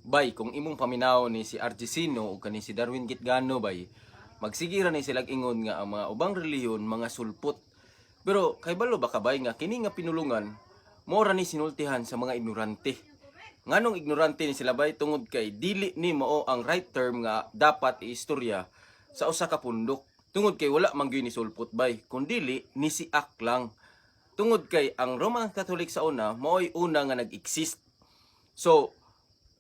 Bay, kung imong paminaw ni si RG Sino o kani si Darwin Gitgano bay, magsige ra ni sila ingon nga ang mga ubang relihiyon mga sulpot. Pero kaybalo ba ka, bay, nga kini nga pinulungan mao ra ni sinultihan sa mga ignorante? Nganong ignorante ni sila, bay? Tungod kay dili ni mao ang right term nga dapat iistorya sa usa ka pundok. Tungod kay wala man gyud ni sulpot, bay, kundili ni siak lang. Tungod kay ang Roman Catholic sa una mao'y una nga nag-exist. So,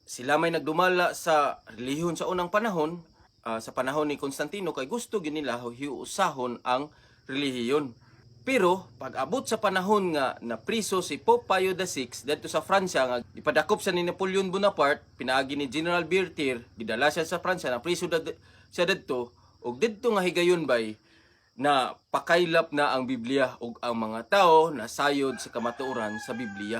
sila may nagdumala sa relihiyon sa unang panahon, sa panahon ni Constantino, kay gusto gyud nila hiusahon ang relihiyon. Pero pag abot sa panahon nga napriso si Pope Pio VI didto sa Francia, nga ipadakop sa ni Napoleon Bonaparte pinaagi ni General Berthier, gidala siya sa Francia, napriso siya didto, ug didto nga higayon, bay, na pakaylap na ang Biblia ug ang mga tao nasayod sa kamatuoran sa Biblia.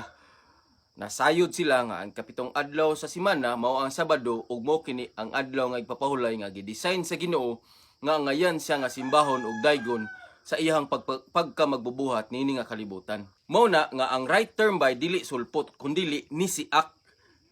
Nasayod sila nga ang kapitong adlaw sa simana mao ang Sabado ug mao kini ang adlaw nga igpapahulay nga gidesign sa Ginoo nga ngayan siya nga simbahon ug daygon sa iyang pagka magbubuhat niini nga kalibutan. Mao na nga ang right term by dili sulpot kundili nisiak.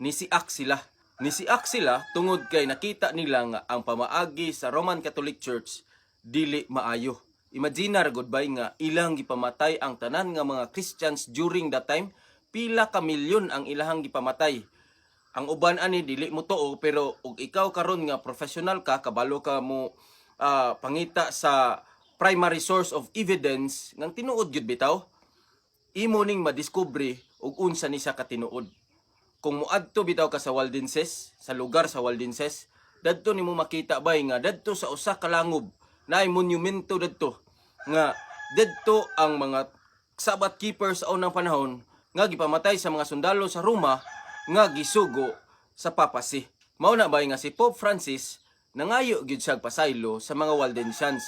Nisiak sila. Nisiak sila tungod kay nakita nila nga ang pamaagi sa Roman Catholic Church dili maayo. Imagine ra gud, bay, nga ilang gipamatay ang tanan nga mga Christians during that time, pila ka milyon ang ilahang gipamatay. Ang uban ani dili mo tuo, pero og ikaw karon nga professional ka, kabalo ka mo pangita sa primary source of evidence ngang tinuod gyud bitaw, imo ning madiskubre og unsa ni siya katinuod. Kung muadto bitaw ka sa Waldenses, sa lugar sa Waldenses, dadto nimo makita, bay, nga dadto sa usa ka langob naay monumento dadto nga dadto ang mga Sabbath keepers sa unang panahon nga gipamatay sa mga sundalo sa Roma nga gisugo sa papacy. Mao na, bay, nga si Pope Francis nangayo gyud siya pasaylo sa mga Waldensians.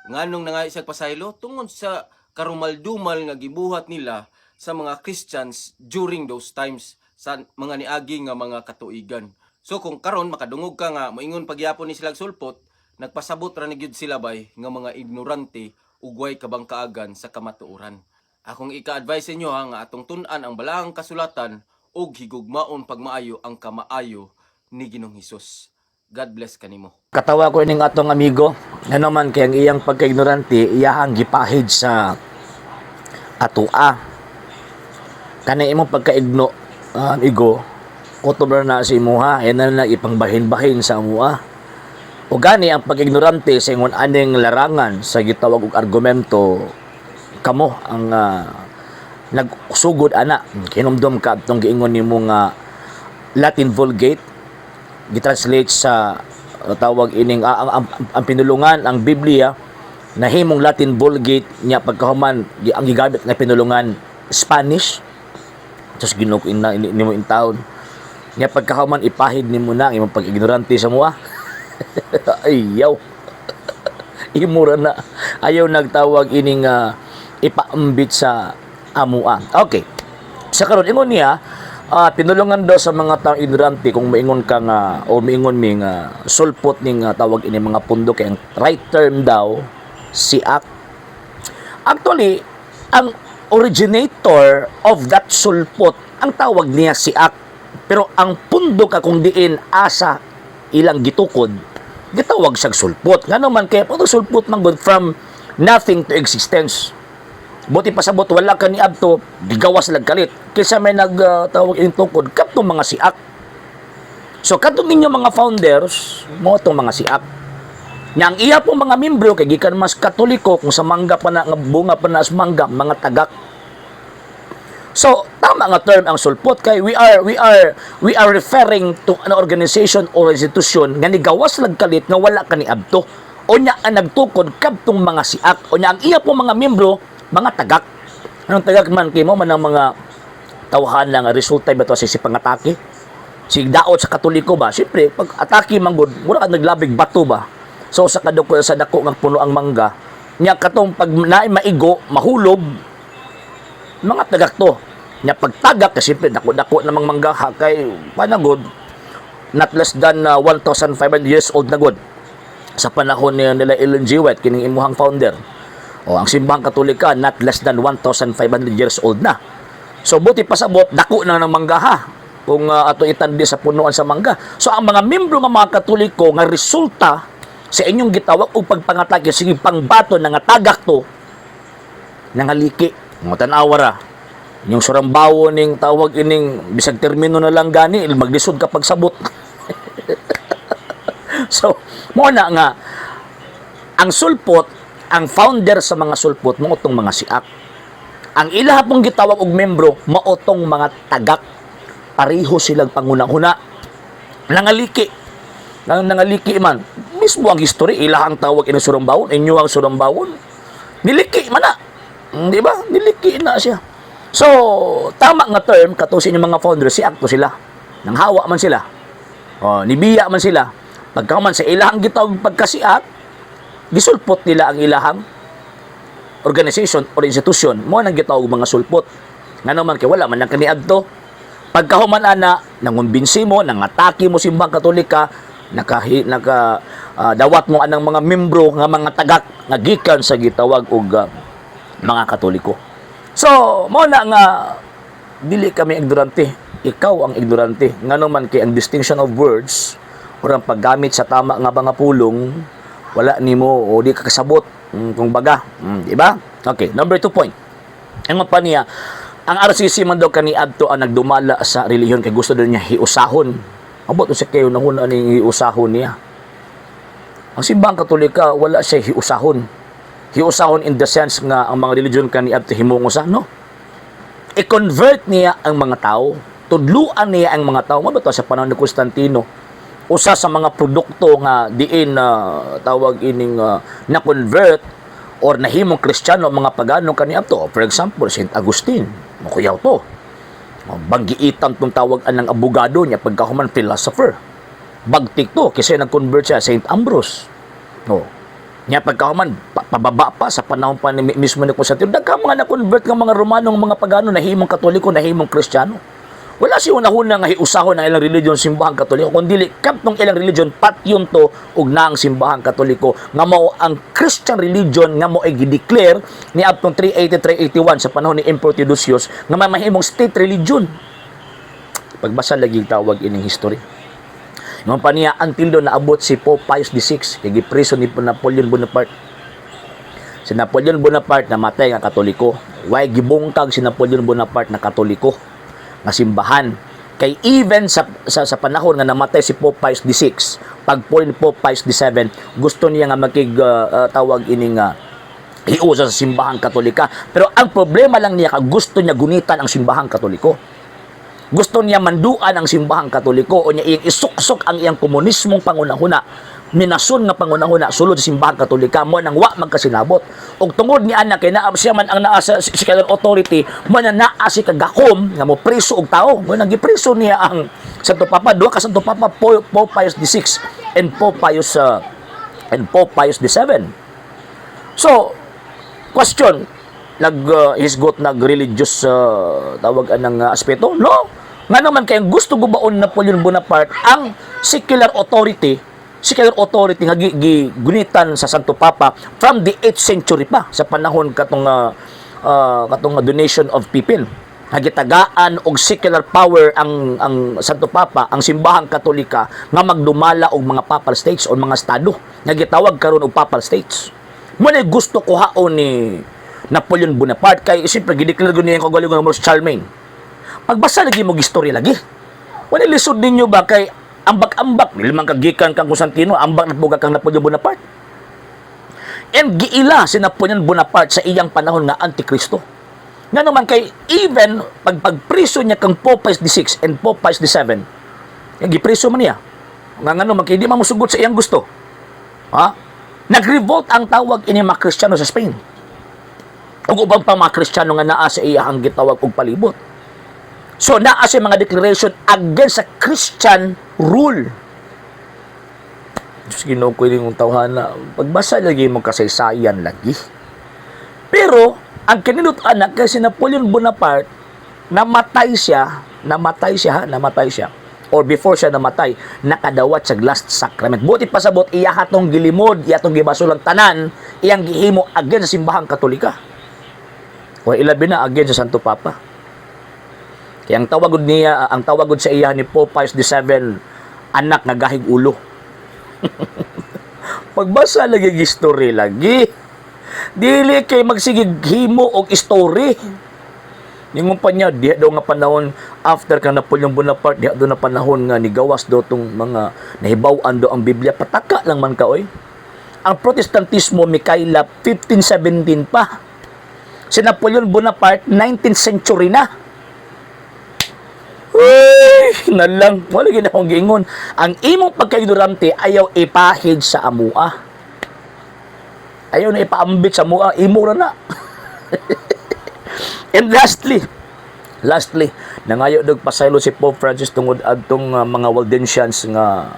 Nganong nangayo siya pasaylo? Tungod sa karumaldumal nga gibuhat nila sa mga Christians during those times, sa mga niagi nga mga katuigan. So kung karon makadungog ka nga moingon pagyapon ni sila sulpot, nagpasabot ra ni gyud sila, bay, nga mga ignorante ug way kabangkaagan sa kamatuoran. Akong ika-advise sa inyo ha, nga atong tun-an ang balaang kasulatan ug higugmaon pagmaayo ang kamaayo ni Ginoong Hesus. God bless kanimo. Katawa ko ining atong amigo, ano man kay ang iyang pagkaignorante, iyahang gipahid sa atua. Kanang imong pagkaigno, amigo, kutob ra na sa imuha, yan na lang ipangbahin-bahin sa amua. O gani ang pag-ignorante sa ingon aning larangan sa gitawag og argumento, kamo ang nagsugod ana. Hinumdum ka atong giingon nimo nga Latin Vulgate gitranslate sa tawag ining ang pinulungan, ang Biblia nahimong Latin Vulgate nya pagkahuman ang gigamit nga pinulungan Spanish. Sus, Ginoo ko, ina nimo in taon nya pagkahuman ipahid nimo na ang imong pag-ignorante sa mua. Ayaw, imura na, ayaw nagtawag ining ipaambit sa amua. Okay, sa karon ingon niya, pinulungan daw sa mga taong ignorante kung moingon ka nga o moingon mi nga sulpot ning tawag ini mga pundo kay ang right term daw siak. Actually, ang originator of that sulpot, ang tawag niya siak, pero ang pundo ka kung diin asa ilang gitukod, gitawag siyang sulpot. Ngano man kay pag sulpot man gud, from nothing to existence. Buti pasabot wala ka ni adto, gigawas lag kalit. Kaysa may nagtawag uh, tukod kadtong mga siak. So kadtong ninyo mga founders, mo tong mga siak. Nya ang iya pong mga membro kay gikan mas Katoliko, kung sa mangga pa na nga bunga pa na sa mangga, mga tagak. So tama nga term ang sulpot kay we are referring to an organization or institution nga nigawas lag kalit nga wala ka ni adto. Unya ang nagtukod kadtong mga siak. Unya ang iya pong mga membro mga tagak. Anong tagak man kay mo man ang mga tawhan nga resulta ba to si pangatake? Si daot sa Katoliko ba? Siyempre, pag atake man gud, mura ka naglabig bato ba? So sa kadako sa dako nga puno ang mangga, nya katong pag naay maigo, mahulog, mga tagak to. Nya pagtagak kasi siyempre dako-dako namang mangga ha, kay panagod not less than 1,500 years old na gud sa panahon ni nila Ellen G. White kining imuhang founder. O ang Simbahang Katolika not less than 1,500 years old na. So buti pasabot dako na ng mangga ha. Kung ato itandi sa punuan sa mangga. So ang mga membro nga mga Katoliko nga resulta sa inyong gitawag og pagpangatake, sige pangbato na nga tagak to, nangaliki. Mga tan-awa ra. Inyong surambawo ning tawag ining bisag termino na lang gani, maglisod ka pagsabot. So, mo na nga ang sulpot, ang founder sa mga sulpot mao tong mga siak. Ang ilaha pong gitawag og membro mao tong mga tagak. Pareho silang pangunahuna. Nangaliki. Nangaliki man. Mismo ang history, ilahang tawag ini surambawon, inyo ang surambawon. Niliki man na. Di ba? Niliki na siya. So, tama nga term kato sa inyong mga founder, siak to sila. Nanghawa man sila. Oh, nibiya man sila. Pagka man sa ilahang gitawag pagkasiak, gisulpot nila ang ilahang organization or institution mo nang gitawag mga sulpot. Ngano man kay wala man lang kaniadto. Pagkahuman ana, nangumbinsi mo, nangatake mo simbang Katolika, naka dawat mo anang mga membro nga mga tagak nga gikan sa gitawag og mga Katoliko. So, mo na nga dili kami ignorante. Ikaw ang ignorante. Ngano man kay ang distinction of words or ang paggamit sa tama nga mga pulong wala nimo o di ka kasabot, kung baga, di ba? Okay, number 2 point. Ang pa niya, ang RCC man daw kaniadto ang nagdumala sa relihiyon kay gusto daw niya hiusahon. Abot sa kayo na huna ning hiusahon niya. Ang simbahang Katolika wala siya hiusahon. Hiusahon in the sense nga ang mga religion kaniadto himong usa, no? I-convert niya ang mga tao. Tudluan niya ang mga tao. Mao ba to sa panahon ni Constantino? Usa sa mga produkto nga diin na tawag ining na-convert or nahimong Kristiyano ang mga pagano kaniadto. For example, Saint Agustin. Makuyaw to. Banggiitan tong tawag anang abogado niya pagkahuman philosopher. Bagtik to kasi nag-convert siya Saint Ambrose. Oh. Nya pagkahuman pababa pa sa panahon pa ni mismo ni Constantino, daghan mga na-convert nga mga Romano, nga mga pagano, nahimong Katoliko, nahimong Kristiyano. Wala siya unahuna nga hiusahon ang ilang religion simbahang Katoliko, kundi kaptong ilang religion patyon to ug naang simbahang Katoliko nga mao ang Christian religion nga mao ay gideclare ni adtong 380-381 sa panahon ni Emperor Theodosius nga mamahimong state religion. Pagbasa lagi tawag ining history. Ingon pa niya, until do naabot si Pope Pius VI, kay gipreso ni Napoleon Bonaparte. Si Napoleon Bonaparte namatay nga Katoliko. Why gibungkag si Napoleon Bonaparte na Katoliko nga simbahan? Kay even sa panahon nga namatay si Pope Pius VI, pagpuli ni Pope Pius VII, gusto niya nga makig tawag ining hiusa sa simbahang Katolika. Pero ang problema lang niya, gusto niya gunitan ang simbahang Katoliko. Gusto niya manduan ang simbahang Katoliko o niya iyang isuksok ang iyang komunismong pangunahuna, minason nga pangunahuna sulod sa simbahang Katolika. Mo nang wa magkasinabot. Ug tungod ni ana kay naa siya man ang naa sa secular authority, mo na naa si kagakom nga mo preso og tao. Mo nang gipreso niya ang Santo Papa, duha ka Santo Papa, Pope Pius VI and Pope Pius VII. So, question, nag hisgot nag religious tawag anang aspeto? No. Nga naman kay gusto gubaon Napoleon Bonaparte ang secular authority nga gunitan sa Santo Papa from the 8th century pa sa panahon katong donation of Pippin nga gitagaan og secular power ang Santo Papa, ang simbahang Katolika nga magdumala og mga papal states o mga estado nga gitawag karon og papal states. Mo na gusto kuhaon ni Napoleon Bonaparte kay siyempre gideclare gud niya ang kagalingon nga Charlemagne. Pagbasa lagi mo istorya lagi. Wala lisod ninyo ba kay ambak-ambak dili man kagikan kang Constantino, ambak na buga kang Napoleon Bonaparte. And giila si Napoleon Bonaparte sa iyang panahon nga Antikristo. Nga naman kay even pag pagpriso niya kang Pope Pius VI and Pope Pius VII, yung gipriso man niya. Nga ngano man kay di man mosugot sa iyang gusto. Ha? Nag-revolt ang tawag ini mga Kristiyano sa Spain. Ug ubang pa mga Kristiyano nga naa sa iyang gitawag og palibot. So naa sa mga declaration against sa Christian rule. Diyos, Ginoo ko yung tawhana. Pagbasa lagi mo kasaysayan lagi. Pero ang kinilut-an na kay si Napoleon Bonaparte, namatay siya, namatay siya, ha? Namatay siya. Or before siya namatay, nakadawat sa last sacrament. Buti pasabot, iya katong gilimod, iya tong gibasulang tanan, iyang gihimo against sa simbahang Katolika. O ilabi na against sa Santo Papa. Kaya ang tawag gud niya, ang tawag gud sa iya ni Pope Pius VII, anak nga gahig ulo. Pagbasa lagi og story lagi. Dili kay magsigig himo og story. Ningon pa niya, diha daw nga panahon after kang Napoleon Bonaparte, diha daw na panahon nga nigawas daw tong mga nahibaw-an daw ang Biblia. Pataka lang man ka, oy. Ang Protestantismo mikaylap 1517 pa. Si Napoleon Bonaparte, 19th century na. Uy, nalang. Wala gid akong giingon. Ang imong pagkaignorante ayaw ipahid sa amua. Ayaw na ipaambit sa amua, imo ra na. And lastly, nangayo dog pasaylo si Pope Francis tungod adtong mga Waldensians nga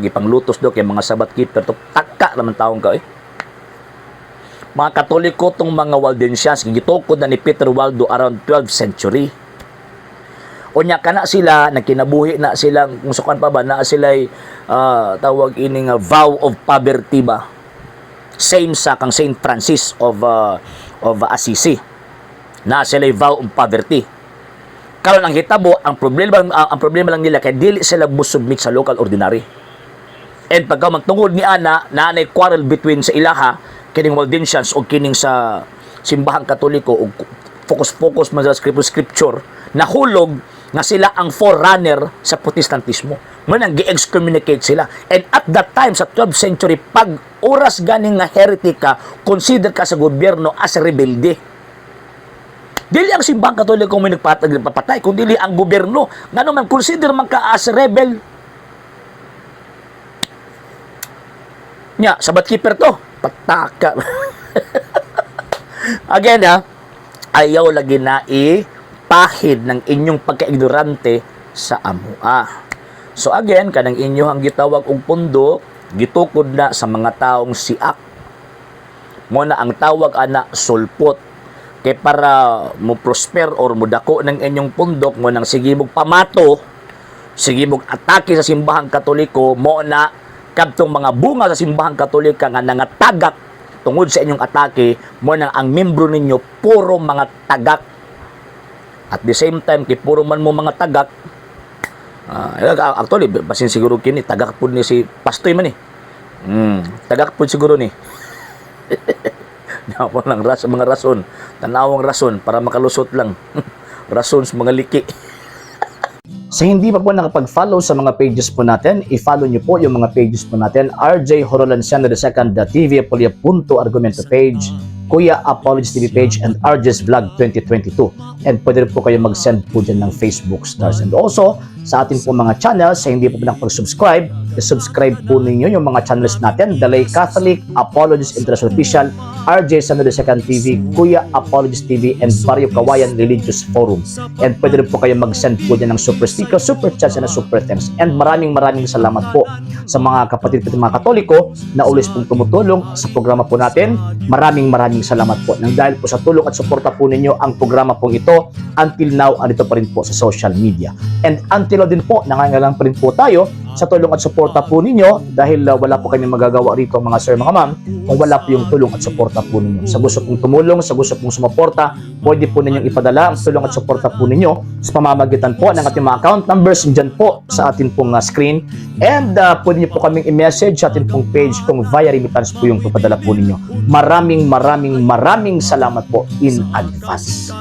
gipanglutos do kay mga Sabbath keeper to. Taka naman taong ka eh. Mga Katoliko tong mga Waldensians, gitukod na ni Peter Waldo around 12th century. Unya kana sila nagkinabuhi na sila kung sukan pa ba na sila, tawag ini nga vow of poverty ba, same sa kang Saint Francis of Assisi na sila vow of poverty. Karon ang hitabo, ang problema lang nila kay dili sila submit sa local ordinary. And pagka magtungod ni ana, naanay quarrel between sa ilaha kining Waldensians o kining sa Simbahang Katoliko og focus focus man sa scripture, nahulog nga sila ang forerunner sa Protestantismo. Mo nang gi-excommunicate sila. And at that time sa 12th century, pag oras ganing nga heretic ka, consider ka sa gobyerno as rebelde. Dili ang Simbahang Katoliko may nagpatay, kundi dili ang gobyerno. Ngano man consider man ka as rebel. Nya, Sabbath keeper to. Pataka. Again ha, ayaw lagi na ipahid ng inyong pagkaignorante sa amua. So again, kanang inyo ang gitawag og pundo, gitukod na sa mga taong siak. Mo na ang tawag ana sulpot. Kay para mo prosper or mo dako ng inyong pundok mo nang sige mog pamato, sige mog atake sa Simbahang Katoliko, mo na kadtong mga bunga sa Simbahang Katolika nga nangatagak tungod sa inyong atake, mo nang ang membro ninyo puro mga tagak. At the same time, kay puro man mo mga tagak, actually, basin siguro kini, tagak pud ni si Pastoy man eh. Tagak pud siguro ni. Nawa lang mga rason, tanawang rason para makalusot lang. Rason sa mga liki. Sa hindi pa po nakapag-follow sa mga pages po natin, i-follow nyo po yung mga pages po natin. RJ Horolanciano II, TV Apolia Punto Argumento page, Kuya Apologies TV page, and RJ's Vlog 2022. And pwede rin po kayo mag-send po dyan ng Facebook stars. And also, sa ating po mga channels, sa hindi po nakapag-subscribe, i-subscribe po ninyo yung mga channels natin. Dalay Catholic, Apologies International Official, RJ Sano II TV, Kuya Apologies TV, and Barrio Kawayan Religious Forum. And pwede rin po kayo mag-send po dyan ng super sticker, super chats, and super thanks. And maraming maraming salamat po sa mga kapatid po mga Katoliko na always pong tumutulong sa programa po natin. Maraming maraming salamat po. Nang dahil po sa tulong at suporta po ninyo ang programa pong ito, until now, andito pa rin po sa social media. And until now din po, nangangailangan pa rin po tayo sa tulong at suporta po ninyo dahil wala po kami magagawa rito, mga sir, mga ma'am, kung wala po yung tulong at suporta po ninyo. Sa gusto pong tumulong, sa gusto pong sumuporta, pwede po ninyong ipadala ang tulong at suporta po ninyo sa pamamagitan po ng ating mga account numbers dyan po sa ating pong screen. And pwede niyo po kaming i-message sa ating pong page kung via remittance po yung papadala po ninyo. Maraming maraming maraming salamat po in advance.